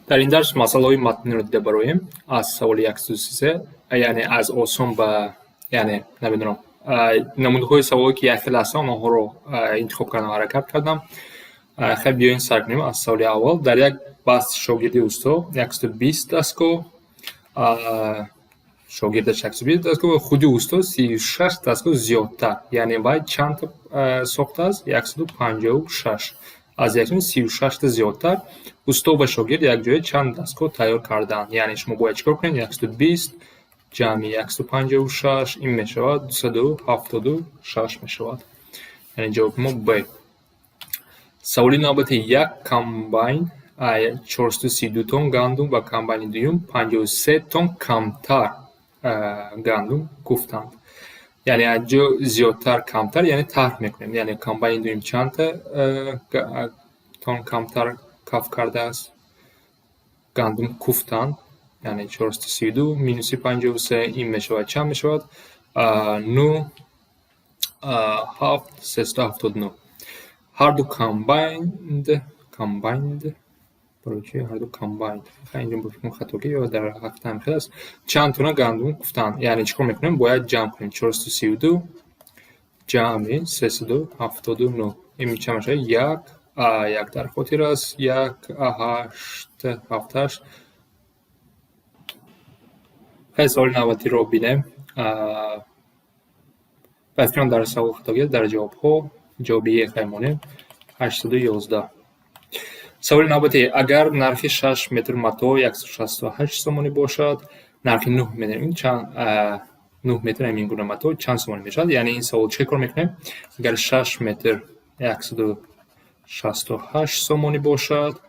Дар ин дарс масъалаҳои матниро дида бароем аз саволи 133, яъне аз осон ба, яъне намедонам, намунаҳои саволе, ки якхел ҳастанд, онҳоро интихоб кардам, ҳаракат кардам. Хеле биёин, сар кунем аз саволи аввал. Дар як баст шогирди усто 120 дастгоҳ, шогирдаш 120 дастгоҳ ва худи усто 36 дастгоҳ зиёдтар. Яъне вай чандта сохтааст? 156. Аз 136та зиёдтар. Усто ва шогирд якҷоя чанд дастгоҳ тайёр кардаанд? Яъне шумо бояд чӣ кор кунед? 120 ҷамъи 156, ин мешавад 276 мешавад. Яъне ҷавоби мо Б. Саволи навбати: як комбайн 432 тонн гандум ва комбайни дуюм 53 тонн камтар гандум куфтанд. Яъне аз ҷо зиёдтар, камтар, яъне тарҳ мекунем. Яъне комбайни дуюм чандта тонн камтар каф кардааст? Гандум куфтанд. Яъне 432 минуси 53, ин мешавад, чанд мешавад? Нӯ, ҳафт, 379. Ҳарду combined, combined барои чи ҳарду combined? Инҷо бо фикрам хатогӣ ё дар ҳақиқат ҳам хел аст. Чанд тонна гандум куфтанд? Яъне чӣ кор мекунем? Бояд ҷамъ кунем: 432 ҷамъи 379, ин чанд мешавад? Як, як дар хотир аст, як, ҳашт, ҳафт, ҳашт. Хеле саволи навбатиро бинем. Ба фикрам, дар савол хатогӣ дар ҷавобҳо. Ҷавоби Е хай монем, 811. Саволи навбатӣ: агар нархи 6 метр матоъ 168 сомонӣ бошад, нархи 9 метр, ин чанд, 9 метр ҳамин гуна матоъ чанд сомонӣ мешавад? Яъне ин савол чӣ кор мекунем? Агар 6 метр 168 сомонӣ бошад,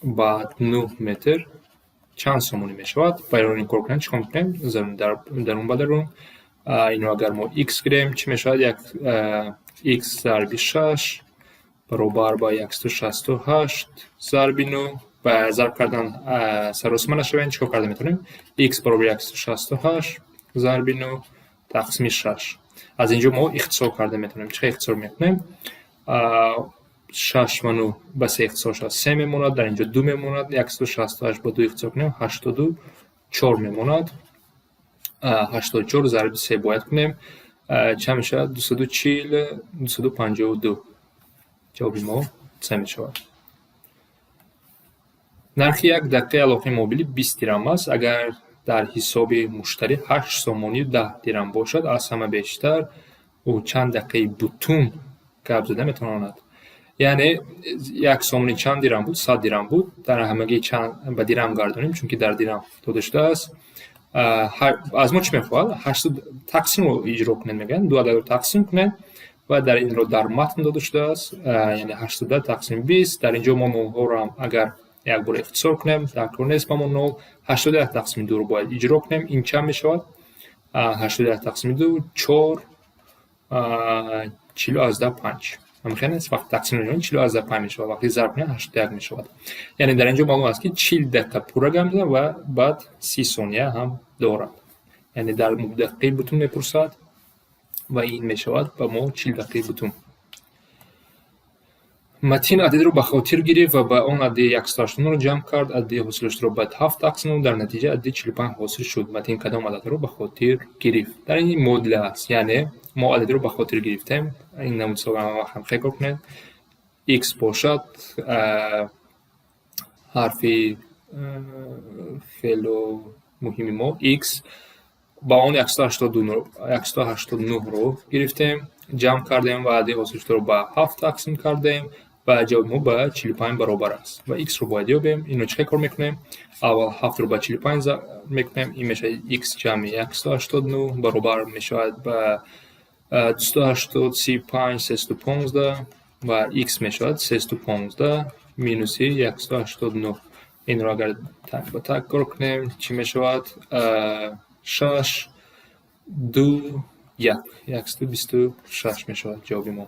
баъд 9 метр чанд сомонӣ мешавад? Барои ин кор кунем, чӣ кор мекунем? Дарун ба дарун. Инро агар мо х гирем, чӣ мешавад? Як х зарби шаш баробар ба 168 зарби нӯ. Ба зарб кардан саросима нашавем, чӣ кор карда метавонем? Х баробари 168 зарби нӯ тақсими шаш. Аз инҷо мо ихтисор карда метавонем. Чӣ ихтисор мекунем? Шаш ва нӯ ба се ихтисор шавад, се мемонад, дар инҷо ду мемонад. 168 ба ду ихтисор кунем, 84 мемонад. 84 зарби се бояд кунем, чанд мешавад? 240, 252. Ҷавоби мо се мешавад. Нархи як дақиқаи алоқаи мобилӣ 20 дирам аст. Агар дар ҳисоби муштарӣ 8 сомонию 10 дирам бошад, аз ҳама бештар ӯ чанд дақиқаи бутун гап зада метавонад? Яъне 1 сомонӣ чанд дирам буд? 100 дирам буд. Дар ҳамагӣ чанд ба дирам гардонем, чунки дар дирам дода шудааст. Аз мо чӣ мехоҳад? Тақсимро иҷро кунед мегӯянд. Ду ададро тақсим кунед ва дар инро дар матн дода шудааст, яъне 80 тақсими 20. Дар инҷо мо нулҳоро ҳам агар як бор ихтисор кунем, дар кор нест ба мо нол. 81 тақсими дуро бояд иҷро кунем. Ин чанд мешавад? 81 тақсими ду, чор, 40,5. Ҳамихел нест? Вақти тақсим мекунем, 40,5 мешавад, вақти зарб кунем, 81 мешавад. Яъне дар инҷо маълум аст, ки 40 дақиқа пурра гап мезанад ва баъд 30 сония ҳам дорад. Яъне дар дақиқаи бутун мепурсад ва ин мешавад ба мо 40 дақиқаи бутун. Матин ададиро ба хотир гирифт ва ба он адади 189-ро ҷамъ кард. Адади ҳосилшударо ба ҳафт тақсим намуд. Дар натиҷа адади 45 ҳосил шуд. Матин кадом ададро ба хотир гирифт? Дар ин муодила аст, яъне мо ададиро ба хотир гирифтем. Ин намуди савол ҳам хел кор кунед. Х бошад, ҳарфи хело муҳими мо х, ба он 189-ро гирифтем, ҷамъ кардем ва адади ҳосилшударо ба ҳафт тақсим кардем ва ҷавоби мо ба 45 баробар аст ва х-ро бояд ёбем. Инро чӣ хел кор мекунем? Аввал ҳафтро ба 45 зарб мекунем. Ин мешавад х ҷамъи 189 баробар мешавад ба 280, 35, 315 ва х мешавад 315 минуси 189. Инро агар так ба так кор кунем, чӣ мешавад? Шаш, ду, як, 126 мешавад ҷавоби мо.